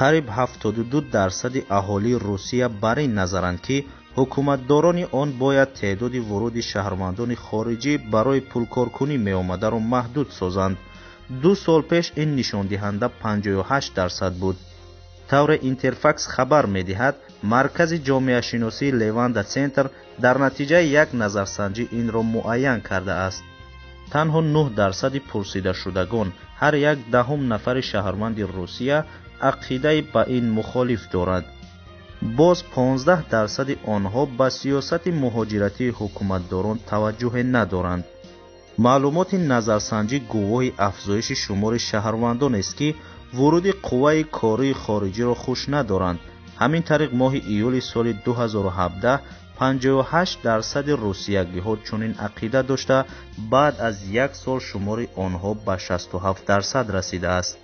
Қариб 72% аҳолии Русия бар ин назаранд, ки ҳукуматдорони он бояд теъдоди вуруди шаҳрвандони хориҷӣ барои пулкоркунӣ меомадаро маҳдуд созанд. 2 сол пеш ин нишондиҳанда 58% буд. Тавре Интерфакс хабар медиҳад, маркази ҷомеашиносии Леванда Центр дар натиҷаи як назарсанҷӣ инро муайян кардааст. Танҳо 9% пурсидашудагон, ҳар як даҳум нафари шаҳрванди Русия, ақидаи ба ин мухолиф дорад. Боз 15% онҳо ба сиёсати муҳоҷиратии ҳукуматдорон таваҷҷӯҳе надоранд. Маълумоти назарсанҷӣ гувоҳи афзоиши шумори шаҳрвандонест, ки вуруди қувваи кории хориҷиро хуш надоранд. Ҳамин тариқ, моҳи июли соли 2017 58% русиягиҳо чунин ақида дошта, баъд аз як сол шумори онҳо ба 67% расидааст.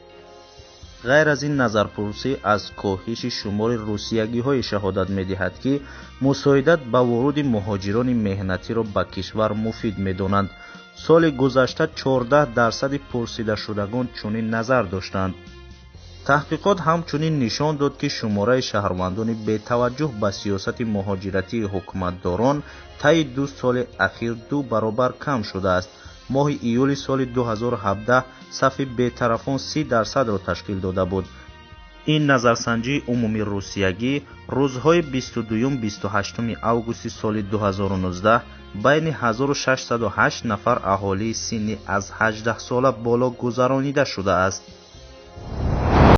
Ғайр аз ин, назарпурсӣ аз коҳиши шумори русиягиҳое шаҳодат медиҳад, ки мусоидат ба вуруди муҳоҷирони меҳнатиро ба кишвар муфид медонанд. Соли гузашта 14% пурсидашудагон чунин назар доштанд. Таҳқиқот ҳамчунин нишон дод, ки шумораи шаҳрвандони бетаваҷҷӯҳ ба сиёсати муҳоҷиратии ҳукуматдорон таи 2 соли ахир 2 баробар кам шудааст. Моҳи июли соли 2017 сафи бетарафон 30%-ро ташкил дода буд. Ин назарсанҷии умумирусиягӣ рӯзҳои 22-28 августи соли 2019 байни 1608 нафар аҳолии синни аз 18 сола боло гузаронида шудааст.